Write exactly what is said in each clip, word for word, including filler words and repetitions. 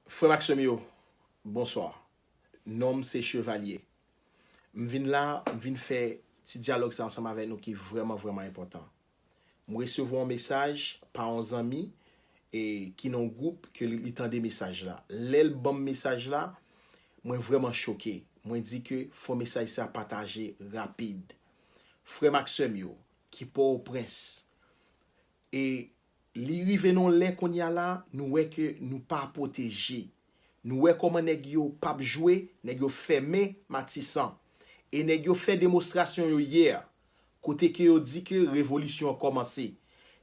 Frè m ak sè m yo, bonswa. Non m se Chevalier. M vin la, m vin fè ti dyalòg sa ansanm avèk nou ki vrèman, vrèman enpòtan. M resevwa yon mesaj pa yon zanmi e ki nan yon gwoup ke li, li tande mesaj la. Lè l ban m mesaj la, mwen vrèman choke. Mwen di ke fò mesaj sa pataje rapid. Frè m ak sè m yo, ki Pòtoprens, e li rive nan yon lè kounye a la, nou wè ke nou pa pwoteje. Nou wè kòman nèg yo p ap jwe, nèg yo fèmen Matisan. E nèg yo fè demonstrasyon yo yè, kote ke yo di ke revolisyon an kòmanse.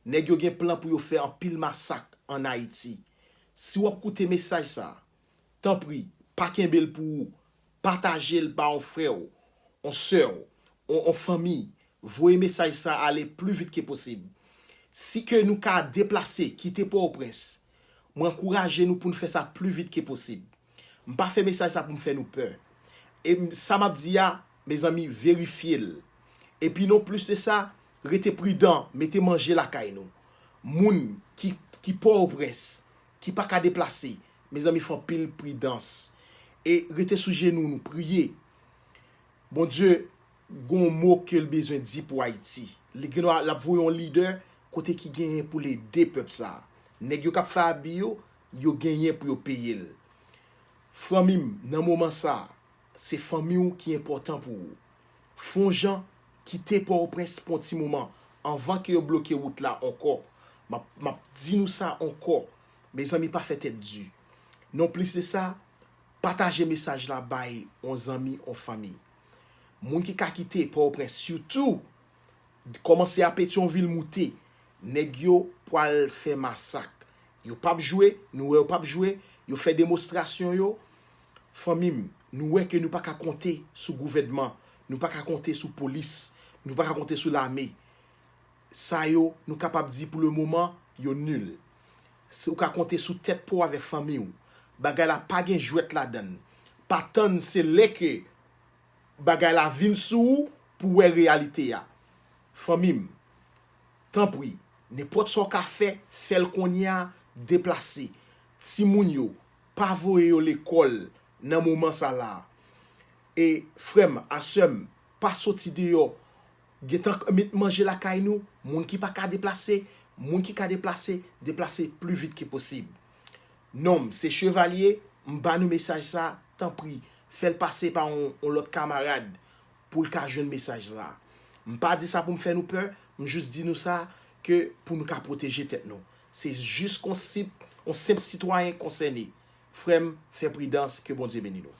Nèg yo gen plan pou yo fè anpil masak ann Ayiti. Si w ap koute mesaj sa, tanpri, pa kenbe l pou ou. Pataje l ba yon frè w, yon sè w, yon, yon fanmi. Voye mesaj sa ale pli vit ke posib. Si ke nou ka deplase, kite Pòtoprens, mwen ankouraje nou pou n fè sa pli vit ke posib. M pa fè mesaj sa pou m fè nou pè. E m- sa m ap di a, mezanmi, verifye l. Epi non plis de sa, rete pridan, mete manje lakay nou. Moun ki, ki Pòtoprens, ki pa ka deplase, mezanmi, fè anpil pridans. E rete sou jenou nou, priye. Bondye gon mo ke l bezwen di pou Ayiti. Li gen dwa l ap voye yon lidè kote ki genyen pou l ede pèp sa. Nèg yo k ap fè abi yo, yo genyen pou yo peye l. Fanmi m, nan moman sa, se fanmi w ki enpòtan pou ou. Fè yon jan, kite Pòtoprens pou yon ti moman anvan ke yo bloke wout la ankò. M ap, m ap di nou sa ankò. Mezanmi, pa fè tèt di. Non plis de sa, pataje mesaj la bay yon zanmi, yon fanmi. Moun ki ka kite Pòtoprens, sitou kòmanse a Petyonvil moute, nèg yo pwal fè masak. Yo p ap jwe, nou wè yo p ap jwe, yo fè demonstrasyon yo. Fanmi m, nou wè ke nou pa ka konte sou gouvènman, nou pa ka konte sou polis, nou pa ka konte sou lame. Sa yo, nou kapab di pou le moman, yo nil. Si w ka konte sou tèt pa w avèk fanmi w, bagay la pa gen jwèt ladan l. Pa tann se lè ke bagay la vin sou ou pou w wè reyalite a. Fanmi m, tanpri, nenpòt sa w ka fè, fè l kounye a, deplase. Timoun yo, pa voye yo lekòl nan moman sa la. E frè m, a sè m, pa soti deyò. Gentan met manje lakay nou, moun ki pa ka deplase, moun ki ka deplase, deplase pli vit ke posib. Non m se Chevalier, m ba nou mesaj sa, tanpri, fè l pase pa yon, yon lòt kamarad pou l ka jwenn mesaj sa. M pa di sa pou m fè nou pè, m jis di nou sa ke pou nou ka pwoteje tèt nou. Se jis konsip, yon senp sitwayen konsène. Frè m, fè pridans, ke Bondye beni nou.